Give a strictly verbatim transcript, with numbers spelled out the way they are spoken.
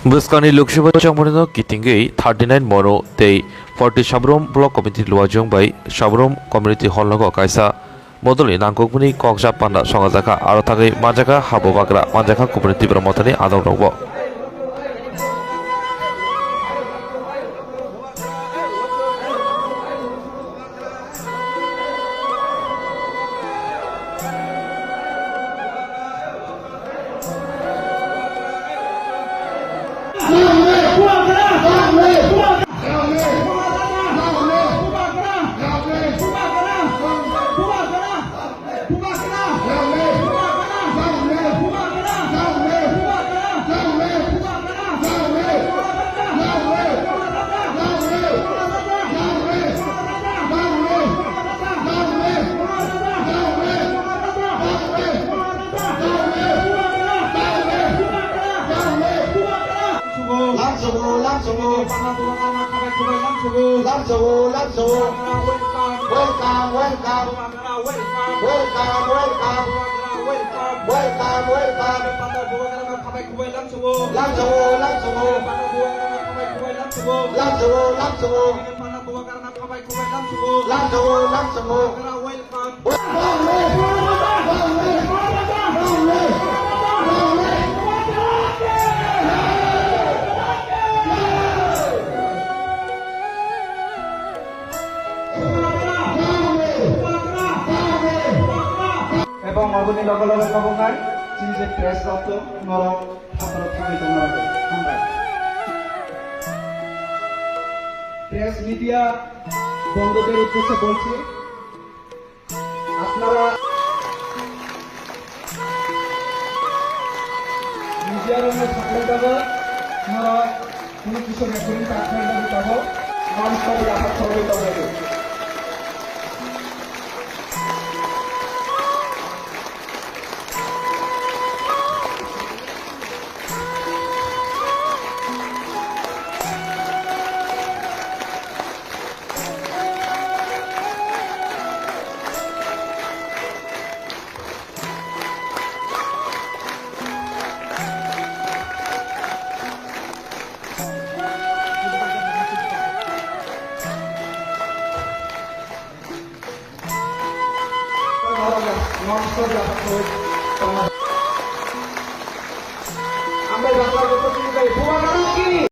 Bwskangni Lok Sabha chongmani no kitingwi thirty nine Monu tei forty Sabrum Block Committee luajwng bai Sabrum Community Hall nogo kaisa bodolni nangkukmani kokjak panda songajak kha, aro thangwi manjak kha ha bubagra, manjak kha kubuni Tipra Mothani adongrokbo. Lamsogo, lamsogo. Lamsogo, lamsogo. Welcome, welcome. Welcome, welcome. Welcome, welcome. Lamsogo, lamsogo. Lamsogo, lamsogo. Lamsogo, lamsogo. Ebong oboni loge loge tabuknai chini je press rok tong norok hambai tongna rok hambai. Press media বন্ধুদের উদ্দেশ্যে বলছি, আপনারা মিডিয়ার অনেক সাপ্লাই দেবো, আপনারা কোনো কিছু রেকর্ডিং কাজ করে দেবো, তবে মানুষ তবে ব্যাপার সবাই তবে।